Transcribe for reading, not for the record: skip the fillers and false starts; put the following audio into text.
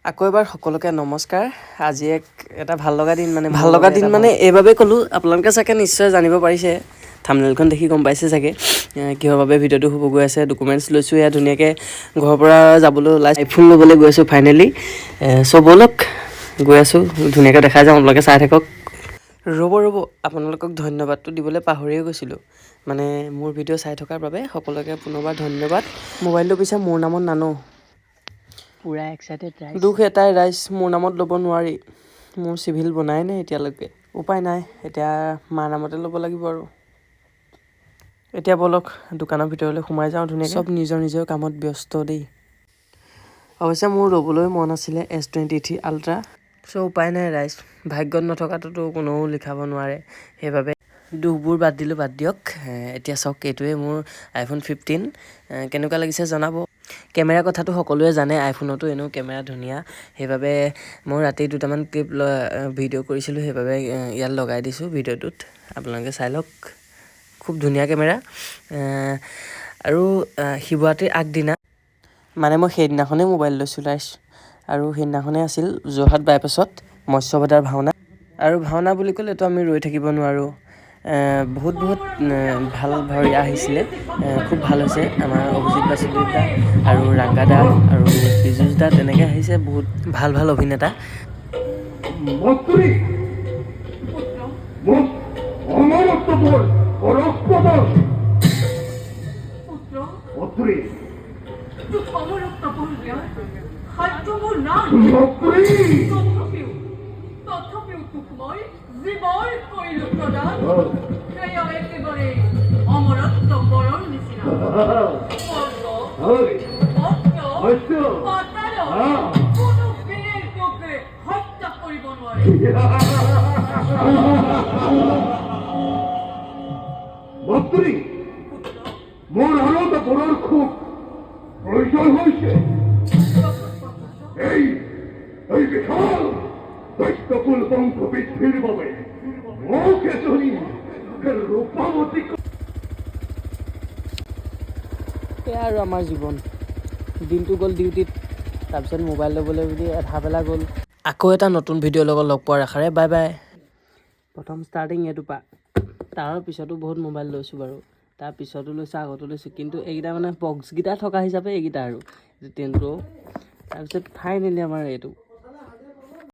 আকৌ এবাৰ সকলোকে নমস্কাৰ। আজি এটা ভাল লগা দিন, মানে ভাল লগা দিন মানে এইবাবেই ক'লোঁ, আপোনালোকে চাগে নিশ্চয় জানিব পাৰিছে, থাম্বনেইলখন দেখি গম পাইছে চাগে কিহৰ বাবে ভিডিঅ'টো হ'ব গৈ আছে। ডকুমেণ্টছ লৈছোঁ, এয়া ধুনীয়াকৈ ঘৰৰ পৰা যাবলৈ ওলাই আইফোন ল'বলৈ গৈ আছোঁ ফাইনেলি। চ' ব'লক, গৈ আছোঁ, ধুনীয়াকৈ দেখাই যাওঁ, আপোনালোকে চাই থাকক। ৰ'ব ৰ'ব, আপোনালোকক ধন্যবাদটো দিবলৈ পাহৰিয়ে গৈছিলোঁ। মানে মোৰ ভিডিঅ' চাই থকাৰ বাবে সকলোকে পুনৰবাৰ ধন্যবাদ। মোবাইলটো পিছে মোৰ নামত নানো। পুৰা এক্সাইটেড ৰাইজ। দুখ এটাই ৰাইজ, মোৰ নামত ল'ব নোৱাৰি, মোৰ চিভিল বনাই নাই এতিয়ালৈকে। উপায় নাই, এতিয়া মাৰ নামতে ল'ব লাগিব আৰু। এতিয়া ব'লক, দোকানৰ ভিতৰলৈ সোমাই যাওঁ ধুনীয়াকৈ। চব নিজৰ নিজৰ কামত ব্যস্ত দেই। অৱশ্যে মোৰ ল'বলৈ মন আছিলে এছ 23 আল্ট্ৰা। চ' উপায় নাই ৰাইজ, ভাগ্যত নথকাটোতো কোনেও লিখাব নোৱাৰে। সেইবাবে দুখবোৰ বাদ দিলোঁ, বাদ দিয়ক। এতিয়া চাওক, এইটোৱে মোৰ আইফোন 15। কেনেকুৱা লাগিছে জনাব। কেমেৰা কথাটো সকলোৱে জানে, আইফোনতো এনেও কেমেৰা ধুনীয়া। সেইবাবে মই ৰাতি দুটামান ক্লিপ ভিডিঅ' কৰিছিলোঁ, সেইবাবে ইয়াত লগাই দিছোঁ ভিডিঅ'টোত, আপোনালোকে চাই লওক। খুব ধুনীয়া কেমেৰা। আৰু শিৱৰাত্ৰিৰ আগদিনা, মানে মই সেইদিনাখনেই মোবাইল লৈছোঁ ৰাইজ, আৰু সেইদিনাখনেই আছিল যোৰহাট বাইপাছত মৎস্যবতাৰ ভাওনা। আৰু ভাওনা বুলি ক'লেতো আমি ৰৈ থাকিব নোৱাৰোঁ। বহুত বহুত ভাল ভাৱৰীয়া আহিছিলে, খুব ভাল হৈছে। আমাৰ অভিজিত বাসুদেৱ দা আৰু ৰাংগা দা আৰু পীযুষ দা, তেনেকৈ আহিছে বহুত ভাল ভাল অভিনেতা। মন্ত্ৰী, মোক অমৰত্ব বৰস প্ৰদান। পুত্ৰ। মন্ত্ৰী। তোক অমৰত্ব বৰ দিয়াৰ সাধ্য মোৰ নাই। মন্ত্ৰী। তথাপিও তোক মই জীৱন কৰিলো প্ৰদান, সেয়া একেবাৰে অমৰত্ব বৰৰ নিচিনা। স্বৰ্গ, মৰ্ত্য, সত্য। পাতালত কোনো বীৰে তোক হত্যা কৰিব নোৱাৰে। মন্ত্ৰী। পুত্ৰ। মোৰ আৰু এটা বৰৰ খুব প্ৰয়োজন হৈছে। এই বিশাল দৈত্যকুল বংশ বৃদ্ধিৰ বাবে মোক এজনী ৰূপৱতী সেয়া আৰু আমাৰ জীৱন। দিনটো গ'ল ডিউটিত, তাৰপিছত মোবাইল ল'বলৈ বুলি আধা বেলা গ'ল। আকৌ এটা নতুন ভিডিঅ'ৰ লগত লগ পোৱাৰ আশাৰে বাই বাই। প্ৰথম ষ্টাৰ্টিং এইটোৰ পৰা, তাৰ পিছতো বহুত মোবাইল লৈছোঁ বাৰু, তাৰ পিছতো লৈছোঁ, আগতো লৈছোঁ, কিন্তু এইকেইটা মানে বক্সকেইটা থকা হিচাপে এইকেইটা আৰু 10 প্ৰ', তাৰপিছত ফাইনেলি আমাৰ এইটো।